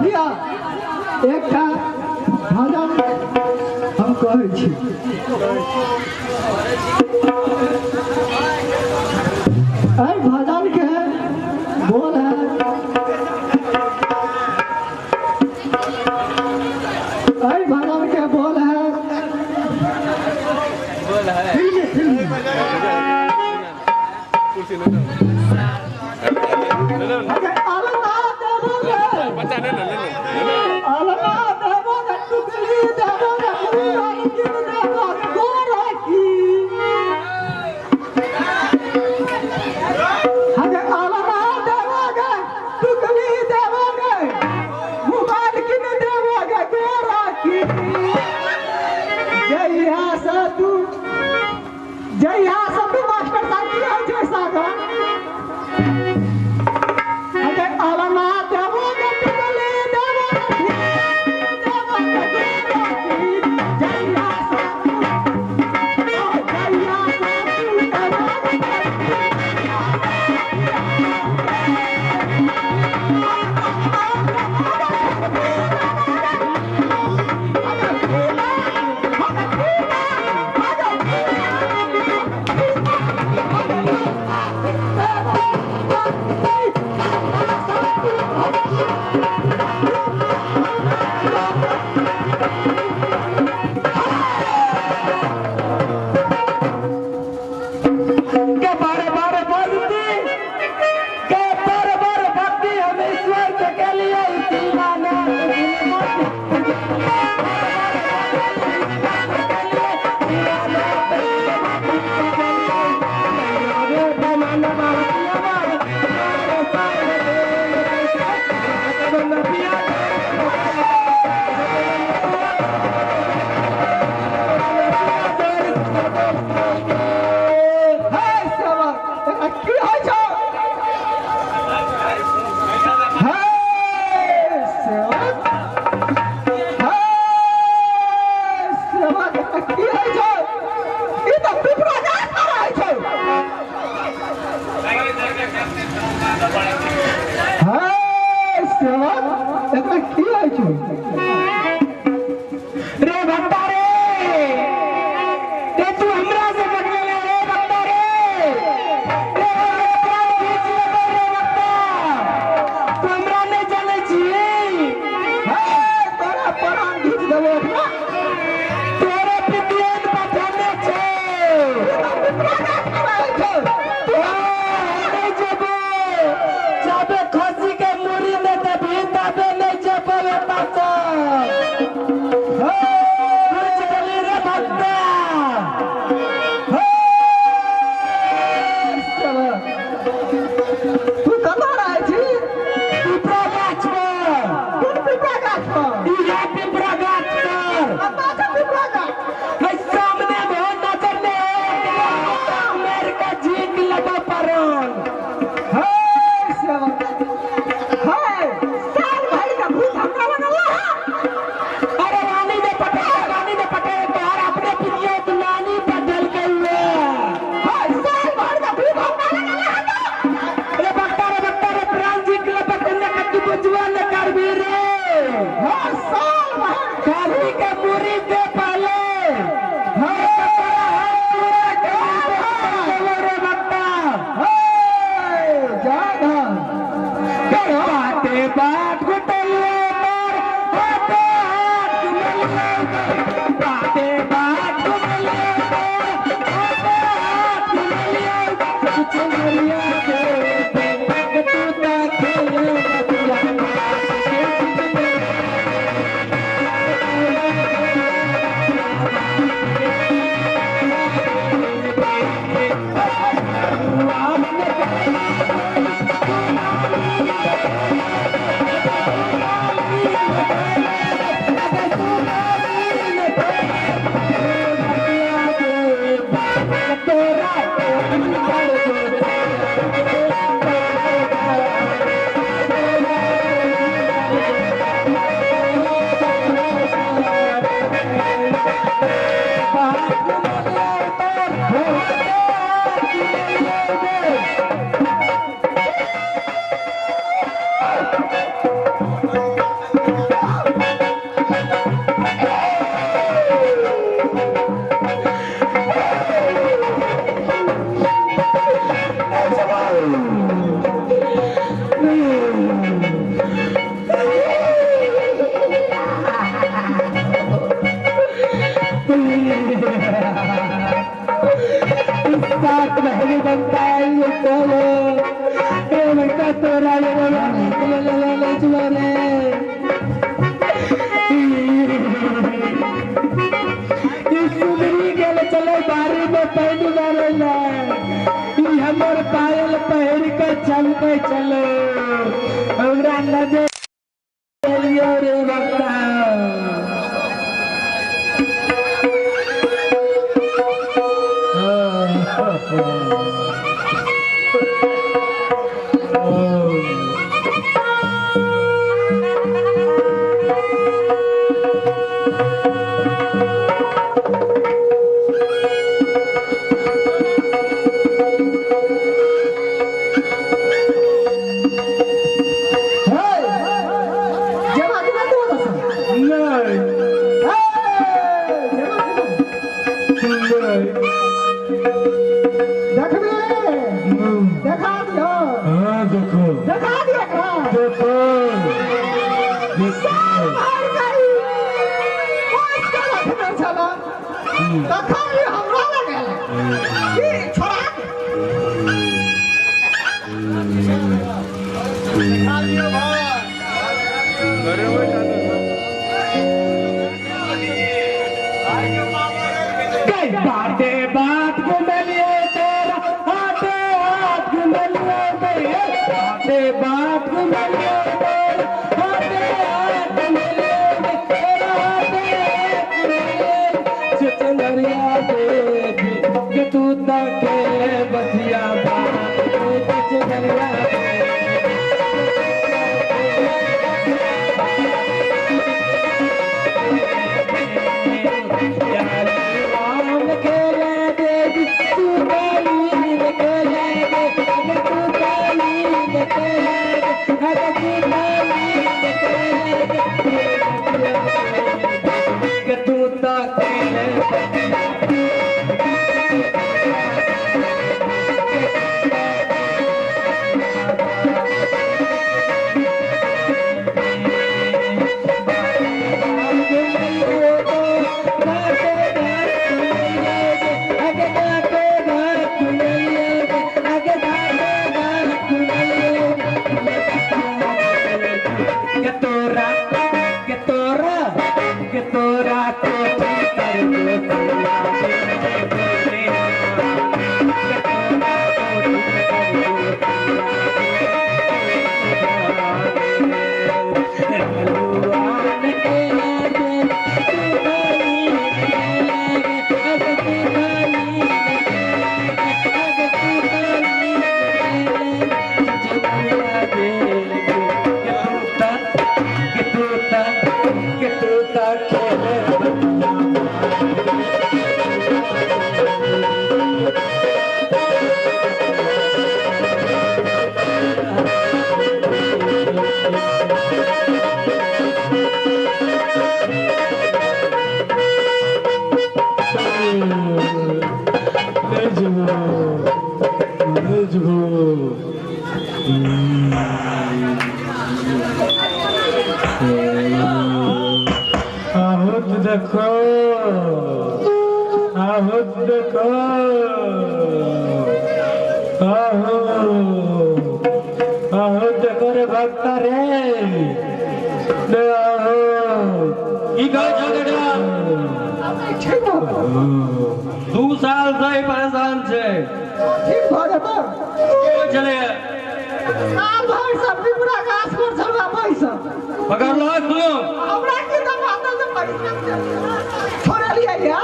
लिअ एकटा भजन हम कहै छी। एहि भजन के बोल है, एहि भजन के बोल है, फिल्मी फिल्मी अलना देबो गे, टुकली देबो गे, मुंगल गिर देबो गे गोरकी। अरे अलना देबो गे, टुकली देबो गे, मोबाइल किन देबो गे गोरकी। जहिया से तू, जहिया से तू मास्टर साहब की होइ छै सागर। अरे अलना देबो गे, टुकली देबो गे, देबो गे गोरकी। जहिया से तू, ओ जहिया से तू देबो गे। बाटे बाट घुमलियो हाथे हाथ घुमलियो चुचुनरिया देवी के तू ता खेले बतिया बात के चुचुनरिया। सात महीने बनता है ये चलो ए बेटा तोरा ये ले ले ले ले चलो रे। ई सुंदरी गेल चले बारी में पानी मारे ला, ई हमर पायल पहिर के चमके चलो, हमरा नजर लियो रे बक्ता। जेबा कि नहि तू ओतऽसँ? नहीं। हे, जेबा कि नहि? नहीं। देखबी? देखा दियो। हाँ देखो। देखा दियो एकरा। देखो। साल भरि गई पोसि कऽ रखने छलहुँ, तखन ई हमरा लग एलै की छोड़ा के। कई बाटे बात घुमलिए तेरा हाथे हाथ घुमलिए तेरे बाटे बात घुमलिए तेरा हाथे हाथ घुमलिए तेरा हाथे हाथ घुमलिए चुचुनरिया देवी के तू ता खेले बतिया बात के चुचुनरिया राम खेले देवी तू कालीन खेले दे, अगर तू कालीन खेले दे, अगर तू कालीन खेले दे, के तू ता खेले बतिया। तोरा कोठी पर गोसिया देखो। आहो देखो, आहो आहो देखो रे भक्ता रे, ले आहो। की कहै छौ बेटा? ठीक भऽ गेल। 2 साल से ही परेशान छै। ठीक भऽ जेतौ। की होइ छलैए? साल भरि से पिपरा गाछ पर छलवा पैसा। पकड़लक तू? हमरा की तऽ मातल से पैसा छोड़लियै या।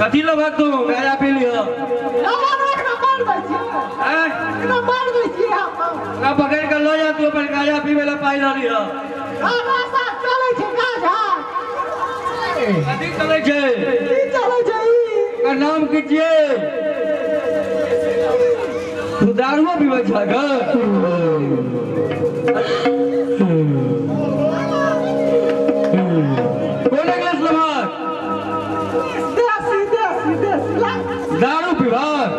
कथी लेबहक तू? गांजा पी लिह। नंबर एकरा मार दै छियै। आँय? एकरा मार दै छियै हम। ओकरा पकड़ि कऽ लऽ जा, तू अपन गांजा पीबै लए पाइ लऽ लिह। गाजा साथ चलै छै गाजा। कथी चलै छै? की चलै छै ई? ओकर नाम की छियै? तू दारुओ पीबै छह गऽ? कोन इंग्लिश लेबहक? देसी देसी देसी ला। दारू पीबहक?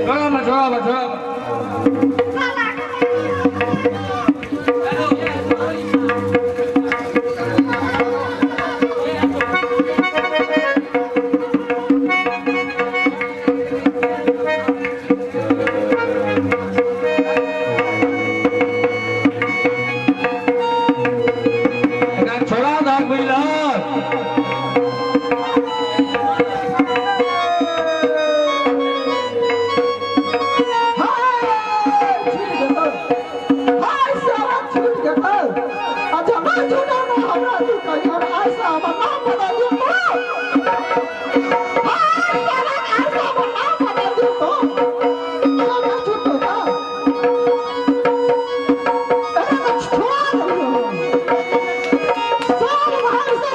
छोड़ाबऽ, छोड़ाबऽ, छोड़ाबऽ। एकरा छोड़ा दहक, बुझलहक? हाय छूट गेल, हाय साला छूट गेल। अच्छा नहि छूटल ने हमरा, तू कहियो ऐसा हमर नाम बदल दियो तो। हाय साला, ऐसा हमर नाम बदल दियो तो नहि छूटतो का। एकरा तऽ छोड़ा देलियो। साल भरि से